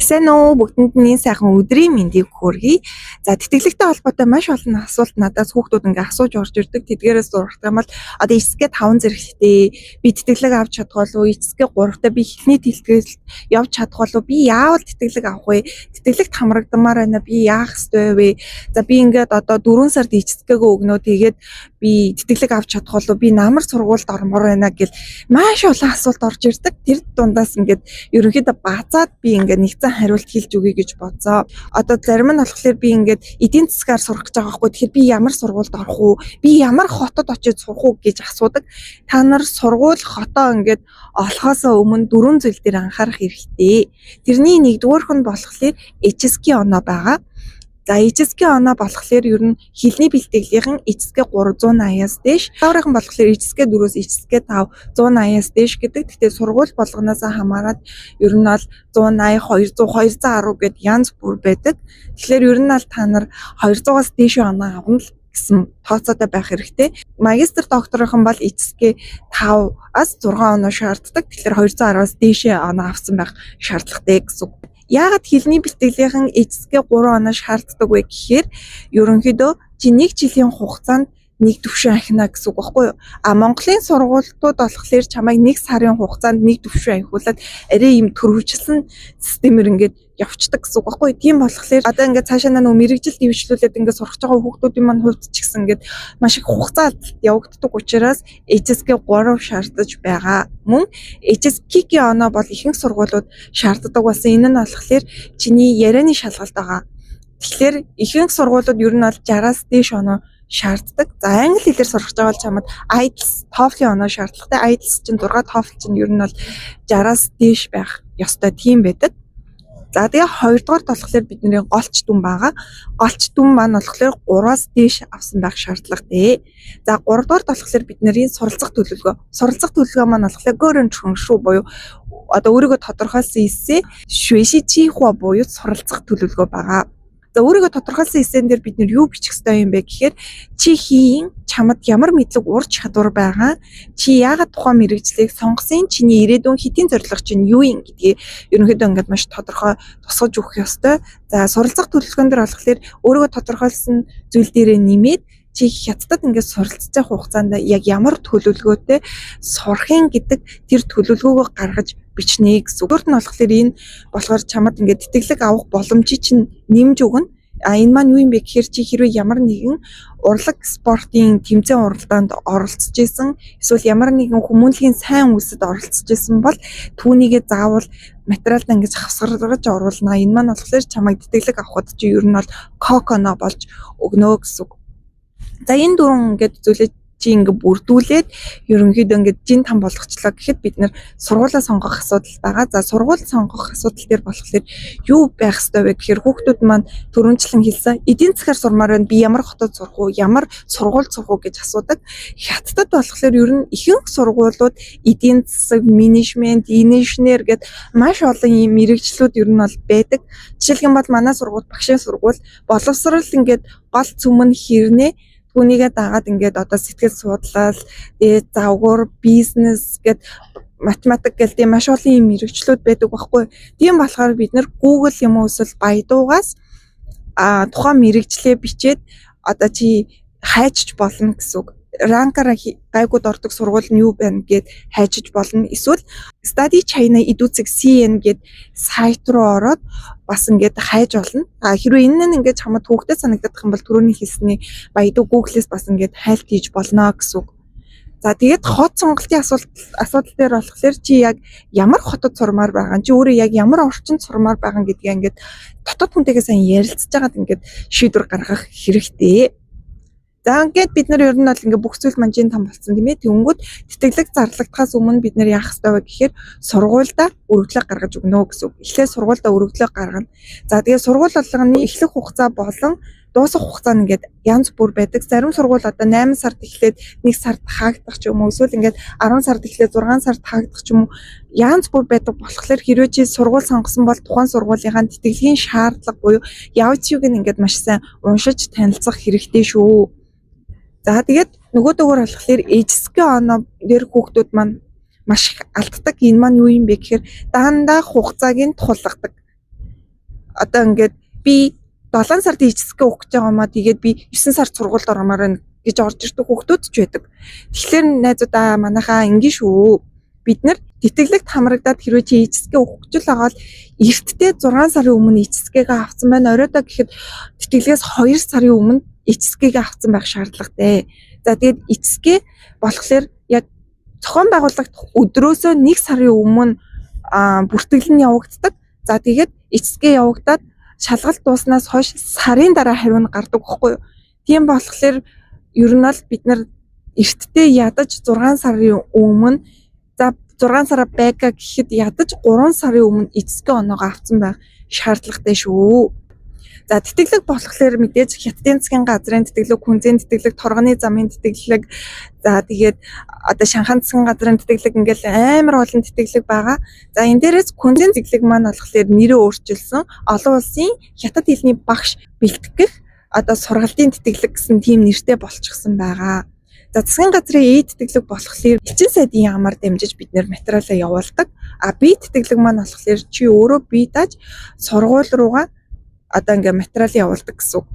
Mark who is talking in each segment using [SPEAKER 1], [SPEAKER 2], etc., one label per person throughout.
[SPEAKER 1] Сайн уу, бүгдэнд нь энэ сайхан өдрийн мэндийг хүргэе. За, тэтгэлэгтэй холбоотой маш олон асуулт надаас хүүхдүүд ингээ асууж орж ирдэг. Тэдгээрээс дурдах юм бол одоо HSK 5 зэрэгтэй би тэтгэлэг авч чадах болов уу? HSK 3-тай би хэлний тэтгэлэгт явж чадах болов уу? Би яавал тэтгэлэг авах вэ? Тэтгэлэгт хамрагдмаар байна. Би яах ёстой вэ? За, би ингээд одоо 4 сард HSK-гээ өгнө. Тэгээд би тэтгэлэг авч чадах болов уу? Би намар сургуульд ормоор байна гэл маш олон асуулт орж ирдэг. Тэр дундаас ингээд ерөнхийдөө базаад би ингээд нэгдсэн хариулт хэлж өгье гэж бодсоо. Одоо зарим нь болохоор би ингээд эдийн засгаар сурах гэж байгаа байхгүй. Тэгэхээр би ямар сургуульд орох уу? Би ямар хотод очиж сурах уу гэж асуудаг. Та нар сургууль хотоо ингээд олохоос өмнө дөрвөн зүйл дээр анхаарах хэрэгтэй. Тэрний нэгдүгээрх нь болохоор HSK оноо байгаа. За, HSK оноо болохоор ер нь хэлний бэлтгэлийнхэн HSK 380-аас дээш, дараагийн болохоор HSK 4-өөс HSK 5 180-аас дээш гэдэг. Гэхдээ сургууль болгоноос хамаарат ер нь бол 180, 200, 210 гэд янз бүр байдаг. Тэгэхээр ер нь бол та нар 200-аас дээш оноо авна л гэсэн тооцоотой байх хэрэгтэй. Магистр докторийнхан бол HSK 5-аас 6 оноо шаарддаг. Тэгэхээр 210-аас дээшээ оноо авсан байх шаардлагатай гэсэн үг. Яагаад хэлний бэлтгэлийнхэн HSK 3 оноо шаарддаг вэ гэхээр ерөнхийдөө чи нэг жилийн хугацаанд нэг түвшин ахина гэсэн үг байхгүй юу? А Монголын сургуулиуд болохоор чамайг нэг сарын хугацаанд нэг түвшин ахиулаад арай ийм төрөвчлсөн системээр ингээд явцдаг гэсэн үг байхгүй юу? Тийм болохоор одоо ингээд цаашаа нөө мэргэжил дэвшлүүлээд ингээд сурах байгаа хүүхдүүдийн маань хувьд ч гэсэн ингээд маш их хугацаа алдалт явагддаг учраас HSK 3 шаардаж байгаа. Мөн HSK-ийн оноо бол ихэнх сургуулиуд шаарддаг болсон. Энэ нь болохоор чиний ярианы шалгалт байгаа. Тэгэхээр ихэнх сургуулиуд ер нь бол 60-аас дээш оноо шаарддаг. За, англи хэлээр сурах гэж байгаа бол чамд IELTS, TOEFL-ийн оноо шаардлагатай. IELTS чинь 6, TOEFL чинь ер нь бол 60-аас дээш байх ёстой тийм байдаг. За, тэгээ хоёрдугаарт болохоор бидний голч дүн байгаа. Голч дүн маань болохоор 3-аас дээш авсан байх шаардлагатай. За, гуравдугаарт болохоор бидний суралцах төлөвлөгөө. Суралцах төлөвлөгөө маань болохоор 个人陈述 буюу одоо өөрийгөө тодорхойлсон эссе, 学习计划 буюу суралцах төлөвлөгөө байгаа. За, өөрийгөө тодорхойлсон эссэн дээр бид нар юу бичих ёстой юм бэ гэхээр чи хэн, чамд ямар мэдлэг, ур чадвар байгаа, чи яагаад тухайн мэргэжлийг сонгосон, чиний ирээдүйн хэдийн зорилго чинь юу юм гэдгийг ерөнхийдөө ингээд маш тодорхой тусгаж өгөх ёстой. За, суралцах төлөвлөгөөн дээр болохоор өөрийгөө тодорхойлсон зүйл дээрээ нэмээд чи Хятадд ингээд суралцж явах хугацаанд яг ямар төлөвлөгөөтэй сурахын гэдэг тэр төлөвлөгөөгөө гаргаж бичнэ гэсэн. Өөрт нь болохоор энэ болохоор чамд ингээд тэтгэлэг авах боломжийг чинь нэмж өгнө. А энэ маань юу юм бэ гэхээр чи хэрвээ ямар нэгэн урлаг спортын тэмцээн уралдаанд оролцож исэн, эсвэл ямар нэгэн хүмүүнлэгийн сайн үйлсэд оролцож исэн бол түүнийгээ заавал материалд ингэж хавсгаргаж оруулна. Энэ маань болохоор чамайг тэтгэлэг авахд чи ер нь бол кок оноо болж өгнө гэсэн үг. За, энэ дөрвөн ингээд зүйлээ чи ингээ бүрдүүлээд ерөнхийдөө ингээд жин там болгочлоо гэхэд бид нар сургуулаа сонгох асуудал байгаа. За, сургууль сонгох асуудал дээр болохоор юу байх ёстой вэ гэхээр хүүхдүүд маань түрүүнчлэн хэлсэн эдийн засгаар сурмаар байна. Би ямар хотод сурах уу, ямар сургуульд сурах уу гэж асуудаг. Хятадд болохоор ер нь ихэнх сургуулиуд эдийн засаг, менежмент, инженер гэд маш олон ийм мэргэжлүүд ер нь бол байдаг. Жишээлх юм бол манай сургууль багшийн сургууль боловсрал ингээд гол цөм нь хэрнээ түүнийгээ дагаад ингээд одоо сэтгэл судлал, тэгээд загвар, бизнес гэд математик гэл тийм маш олон юм мэргэжлүүд байдаг байхгүй. Тийм болохоор бид нар Google юм уу эсвэл Baidu-гаас тухайн мэргэжлээ бичээд одоо чи хайчиж болно гэсэн үг. Rank аараа гайгууд ордог сургууль нь юу байна гэд хайчиж болно. Эсвэл Study China Edu CN гэд сайт руу ороод бас ингээд хайж болно. А хэрвээ энэ нь ингээд чамд төвөгтэй санагдах юм бол түрүүний хэлсний Baidu, Google-с бас ингээд хайлт хийж болно гэсэн үг. За, тэгээд хот сонголтын асуудал дээр болохоор чи яг ямар хотод сурмаар байгаа, чи өөрөө яг ямар орчинд сурмаар байгаа гэдгийг ингээд дотоод хүнтэйгээ сайн ярилцж байгаад ингээд шийдвэр гаргах хэрэгтэй. За, ингээд бид нар ер нь бол ингээд бүх зүйл маань жин там болсон, тийм ээ. Тэнгүүд тэтгэлэг зарлагдахаас өмнө бид нар яах ёстой вэ гэхээр сургуульдаа өргөдлөө гаргаж өгнө гэсэн үг. Эхлээд сургуульдаа өргөдлөө гаргана. За, тэгээд сургууль болгоны эхлэх хугацаа болон дуусах хугацаа нь ингээд янз бүр байдаг. Зарим сургууль одоо 8 сард эхлээд 1 сард хаагдах ч юм уу, эсвэл ингээд 10 сард эхлээд 6 сард хаагдах ч юм уу, янз бүр байдаг болохоор хэрвээ чи сургууль сонгосон бол тухайн сургуулийнхаа тэтгэлгийн шаардлага буюу 要求-г нь ингээд маш сайн уншиж танилцах хэрэгтэй шүү. За, тэгээд нөгөөдөөгөр болохоор HSK оноо дээр хүүхдүүд маань маш их алддаг. Энэ маань юу юм бэ гэхээр дандаа хугацааг нь тулгадаг. Одоо ингээд би 7 сард HSK өгөх гэж байгаа юм аа, тэгээд би 9 сард сургуульд ормоор байна гэж орж ирдэг хүүхдүүд ч байдаг. Тэгэхээр, найзуудаа, манайхаа ингэ шүү. Бид нар тэтгэлэгт хамрагдаад хэрвээ чи HSK өгөх гэж л байгаа бол эртдээ 6 сарын өмнө HSK-гээ авсан байна. Оройдоо гэхэд тэтгэлгээс 2 сарын өмнө HSK-гээ авсан байх шаардлагатай. За, тэгээд HSK болохоор яг зохион байгуулагдах өдрөөсөө 1 сарын өмнө бүртгэл нь явагддаг. За, тэгээд HSK явагдаад шалгалт дууснаас хойш сарын дараа хариу нь гардаг байхгүй юу? Тийм болохоор ер нь бол бид нар эртдээ ядаж 6 сарын өмнө, за, 6 сараа байга гэхэд ядаж 3 сарын өмнө HSK оноогоо авсан байх шаардлагатай шүү. За, тэтгэлэг болохоор мэдээж Хятадын засгийн газрын тэтгэлэг, Күнзийн тэтгэлэг, Торгоны замын тэтгэлэг, за, тэгээд одоо Шанхай засгийн газрын тэтгэлэг, ингээл амар олон тэтгэлэг байгаа. За, энэ дээрээс Күнзийн тэтгэлэг маань болохоор нэрээ өөрчилсөн, олон улсын хятад хэлний багш бэлтгэх одоо сургалтын тэтгэлэг гэсэн тийм нэртэй болчихсон байгаа. За, засгийн газрын A тэтгэлэг болохоор элчин сайдын яамаар дамжиж бид нар материалаа явуулдаг. А B тэтгэлэг маань болохоор чи өөрөө бие дааж сургууль руугаа одоо ингээ материал явуулдаг гэсэн үг.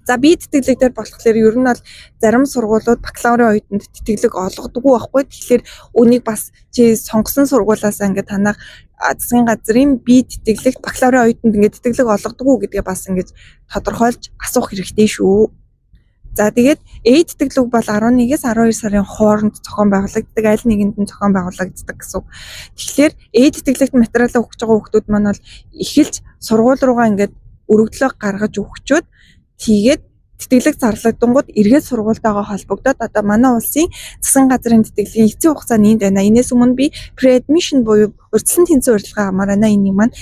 [SPEAKER 1] За, B тэтгэлэг дээр болохоор ер нь бол зарим сургуулиуд бакалаврын оюутанд тэтгэлэг олгодоггүй байхгүй. Тэгэхээр үүнийг бас чи сонгосон сургуулиасаа ингээ танах засгийн газрын B тэтгэлэгт бакалаврын оюутанд ингээ тэтгэлэг олгодоггүй гэдгээ бас ингэж тодорхойлж асуух хэрэгтэй шүү. За, тэгээд A тэтгэлэг бол 11-ээс 12 сарын хооронд зохион байгуулагддаг, аль нэгэнд нь зохион байгуулагддаг гэсэн үг. Тэгэхээр A тэтгэлэгт материалаа өгч байгаа хүүхдүүд маань бол эхэлж сургууль руугаа ингээд өргөдлөө гаргаж өгчөөд, тэгээд тэтгэлэг зарлагдангууд эргээд сургуультайгаа холбогдоод, одоо манай улсын засгийн газрын тэтгэлгийн эцсийн хугацаа нь энд байна. Энээс өмнө би pre-admission буюу урьдчилан тэнцэн урилга авмаар байна. Энийг маань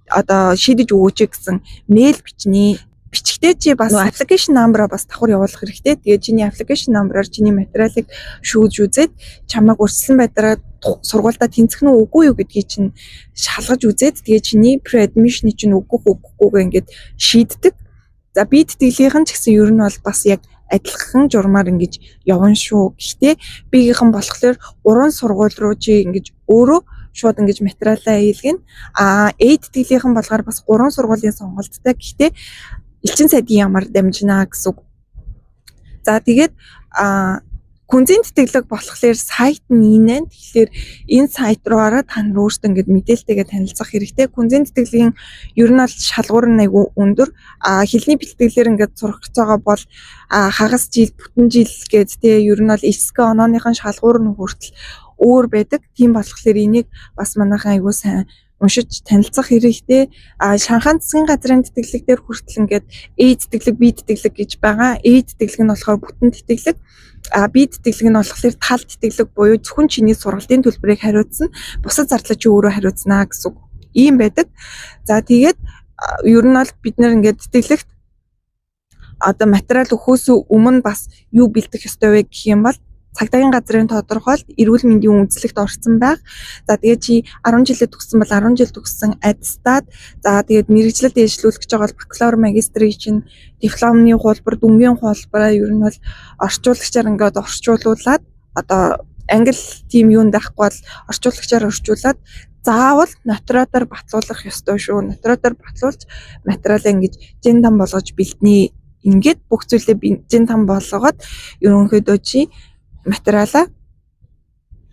[SPEAKER 1] одоо шийдэж өгөөч гэсэн мэйл бичнэ. Бичгтээ чи бас application number-а бас давхар явуулах хэрэгтэй. Тэгээд чиний application number-аар чиний материалыг шүүж үзээд, чамайг урьдчилан байдлаараа сургуульдаа тэнцэх нь үгүй юу гэдгийг чинь шалгаж үзээд, тэгээд чиний pre-admission-ы чинь өгөх үгүйгээ ингээд шийддэг. За, B тэтгэлгийнхэн ч гэсэн ер нь бол бас яг адилхан журмаар ингэж явна шүү. Гэхдээ B-гийнхэн болохоор гурван сургууль руу чи ингэж өөрөө шууд ингэж материалаа хийлгэнэ. А A тэтгэлгийнхэн болохоор бас гурван сургуулийн сонголттой. Гэхдээ элчин сайдын яамаар дамжина гэсэн үг. За, тэгээд Күнзийн тэтгэлэг болохоор сайт нь энэ. Тэгэхээр энэ сайт руу ороод та нар өөрсдөө ингээд мэдээлэлтэйгээ танилцах хэрэгтэй. Күнзийн тэтгэлгийн ер нь бол шалгуур нь айгүй өндөр. Хэлний бэлтгэлээр ингээд сурах гэж байгаа бол хагас жил, бүтэн жил гээд те, ер нь бол HSK онооныхон шалгуур нь хүртэл өөр байдаг. Тийм болохоор энийг бас манайхан айгүй сайн уншиж танилцах хэрэгтэй. Шанхай засгийн газрын тэтгэлэг дээр хүртэл ингээд A тэтгэлэг, B тэтгэлэг гэж байгаа. A тэтгэлэг нь болохоор бүтэн тэтгэлэг. B тэтгэлэг нь болохоор тал тэтгэлэг буюу зөвхөн чиний сургалтын төлбөрийг хариуцна. Бусад зардлаа чи өөрөө хариуцнаа гэсэн үг. Ийм байдаг. За, тэгээд ер нь бол бид нар ингээд тэтгэлэгт одоо материал өгөхөөс өмнө бас юу бэлдэх ёстой вэ гэх юм бол цагдаагийн газрын тодорхойлолт, эрүүл мэндийн үзлэгт орсон байх. За, тэгээд чи 10 жилээ төгссөн бол 10 жил төгссөн аттестат. За, тэгээд мэргэжлэл дэвшлүүлэх гэж байгаа бол бакалавр, магистрийн чинь дипломны хуулбар, дүнгийн хуулбараа ер нь бол орчуулагчаар ингээд орчуулуулад, одоо англи тийм юунд байхгүй бол орчуулагчаар орчуулад, заавал нотариатаар батлуулах ёстой шүү. Нотариатаар батлуулж материалаа ингэж жин там болгож бэлднэ. Ингээд бүх зүйлээ жин там болгоод ерөнхийдөө чи материалаа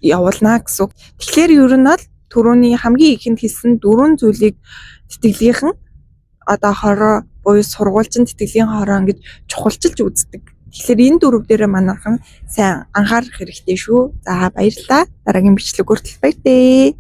[SPEAKER 1] явуулнаа гэсэн үг. Тэгэхээр ер нь бол түрүүний хамгийн ихэнд хэлсэн дөрвөн зүйлийг тэтгэлгийнхэн одоо хороо буюу сургуульчин тэтгэлийн хороо ингэж чухалчилж үздэг. Тэгэхээр энэ дөрөв дээрээ манайхан сайн анхаарах хэрэгтэй шүү. За, баярлалаа. Дараагийн бичлэг хүртэл баяртай.